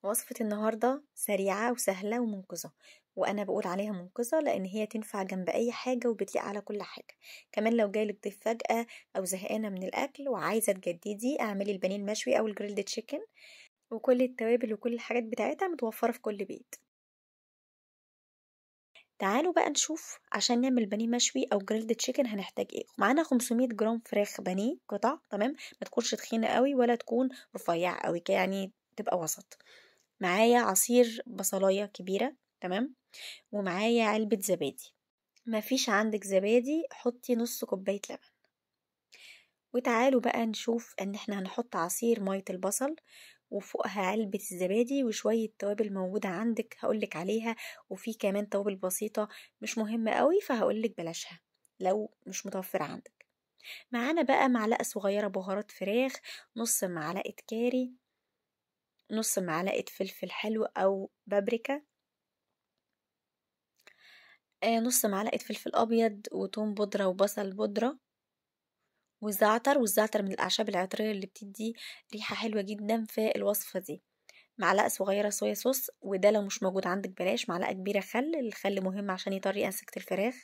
وصفة النهاردة سريعة وسهلة ومنقذة، وأنا بقول عليها منقذة لأن هي تنفع جنب أي حاجة وبتليق على كل حاجة. كمان لو جالك ضيف فجأة أو زهقانة من الأكل وعايزة تجددي، اعملي البانيه المشوي أو ال grilled chicken، وكل التوابل وكل الحاجات بتاعتها متوفرة في كل بيت. تعالوا بقى نشوف عشان نعمل بانيه مشوي او grilled chicken هنحتاج ايه. معانا 500 جرام فراخ بانيه قطع، تمام، ما تكونش تخينة قوي ولا تكون رفيعة قوي، يعني تبقى وسط. معايا عصير بصلايه كبيرة، تمام، ومعايا علبة زبادي. مفيش عندك زبادي حطي نص كوباية لبن. وتعالوا بقى نشوف ان احنا هنحط عصير مية البصل وفوقها علبة الزبادي وشوية توابل موجودة عندك هقولك عليها، وفي كمان توابل بسيطة مش مهمة قوي فهقولك بلاشها لو مش متوفرة عندك. معانا بقى معلقة صغيرة بهارات فراخ، نص معلقة كاري، نص معلقة فلفل حلو أو بابريكا، نص معلقة فلفل أبيض، وتوم بودرة وبصل بودرة، والزعتر. والزعتر من الأعشاب العطرية اللي بتدي ريحة حلوة جدا في الوصفة دي. معلقة صغيرة صويا صوص، وده لو مش موجود عندك بلاش. معلقة كبيرة خل، الخل مهم عشان يطري أنسجة الفراخ.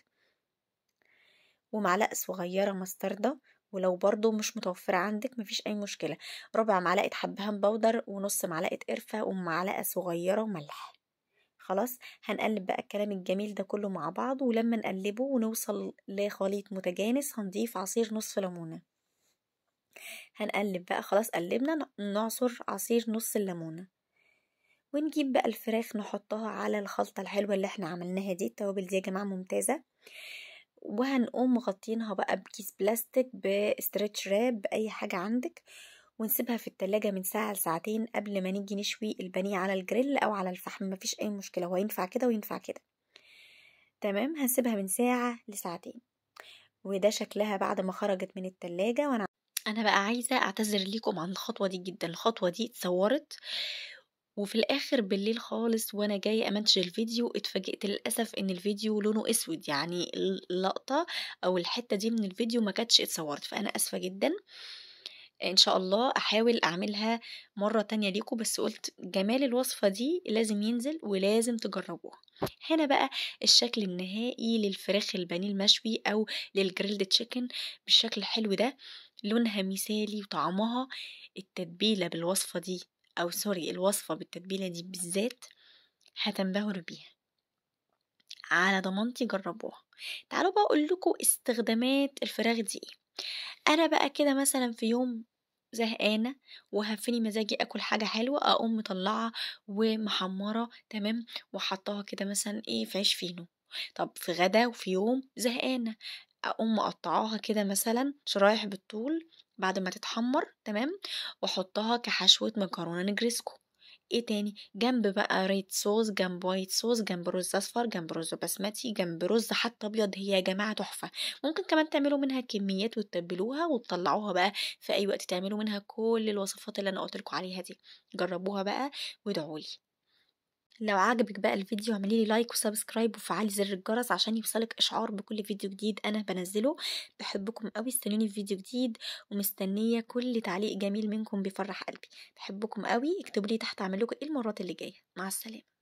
ومعلقة صغيرة مستردة، ولو برضو مش متوفرة عندك مفيش أي مشكلة. ربع معلقة حبهان بودر، ونص معلقة قرفة، ومعلقة صغيرة ملح. خلاص هنقلب بقى الكلام الجميل ده كله مع بعض، ولما نقلبه ونوصل لخليط متجانس هنضيف عصير نص ليمونة. هنقلب بقى، خلاص قلبنا، نعصر عصير نص الليمونة، ونجيب بقى الفراخ نحطها على الخلطة الحلوة اللي احنا عملناها دي. التوابل دي يا جماعة ممتازة. وهنقوم مغطينها بقى بكيس بلاستيك، ب stretch wrap، بأي حاجة عندك، ونسيبها في التلاجة من ساعة لساعتين قبل ما نيجي نشوي البانيه على الجريل أو على الفحم. مفيش أي مشكلة، هو ينفع كده وينفع كده، تمام. هنسيبها من ساعة لساعتين، وده شكلها بعد ما خرجت من التلاجة. وأنا بقى عايزة أعتذر لكم عن الخطوة دي جدا. الخطوة دي اتصورت وفي الآخر بالليل خالص وأنا جاية أمنتج الفيديو اتفاجئت للأسف إن الفيديو لونه أسود، يعني اللقطة أو الحتة دي من الفيديو ما كانتش اتصورت، فأنا أسفة جدا. ان شاء الله احاول اعملها مرة تانية ليكم، بس قلت جمال الوصفة دي لازم ينزل ولازم تجربوها. هنا بقى الشكل النهائي للفراخ البانيه المشوي او لل grilled chicken بالشكل الحلو ده، لونها مثالي وطعمها. التتبيلة بالوصفة دي، او sorry الوصفة بالتتبيلة دي بالذات هتنبهروا بيها، على ضمانتي جربوها. تعالوا بقى اقول لكم استخدامات الفراخ دي ايه. انا بقى كده مثلا في يوم زهقانه وهفني مزاجي اكل حاجة حلوة، اقوم مطلعه ومحمره، تمام، وحطاها كده مثلا ايه في عيش فينو. طب في غدا وفي يوم زهقانه اقوم مقطعاها كده مثلا شرايح بالطول بعد ما تتحمر، تمام، واحطها كحشوه مكرونه نجرسكو. ايه تاني جنب بقى red sauce، جنب white sauce، جنب رز اصفر، جنب رز بسمتي، جنب رز حتى ابيض. هي يا جماعة تحفة. ممكن كمان تعملوا منها كميات وتتبلوها وتطلعوها بقى في اي وقت، تعملوا منها كل الوصفات اللي انا قلت لكم عليها دي. جربوها بقى وادعوا لي. لو عجبك بقى الفيديو اعملي لي like و subscribe وفعلي زر الجرس عشان يوصلك اشعار بكل فيديو جديد انا بنزله. بحبكم قوي، استنوني في فيديو جديد، ومستنيه كل تعليق جميل منكم بيفرح قلبي. بحبكم قوي، اكتبوا لي تحت اعمل لكم ايه المرات اللي جاية. مع السلامة.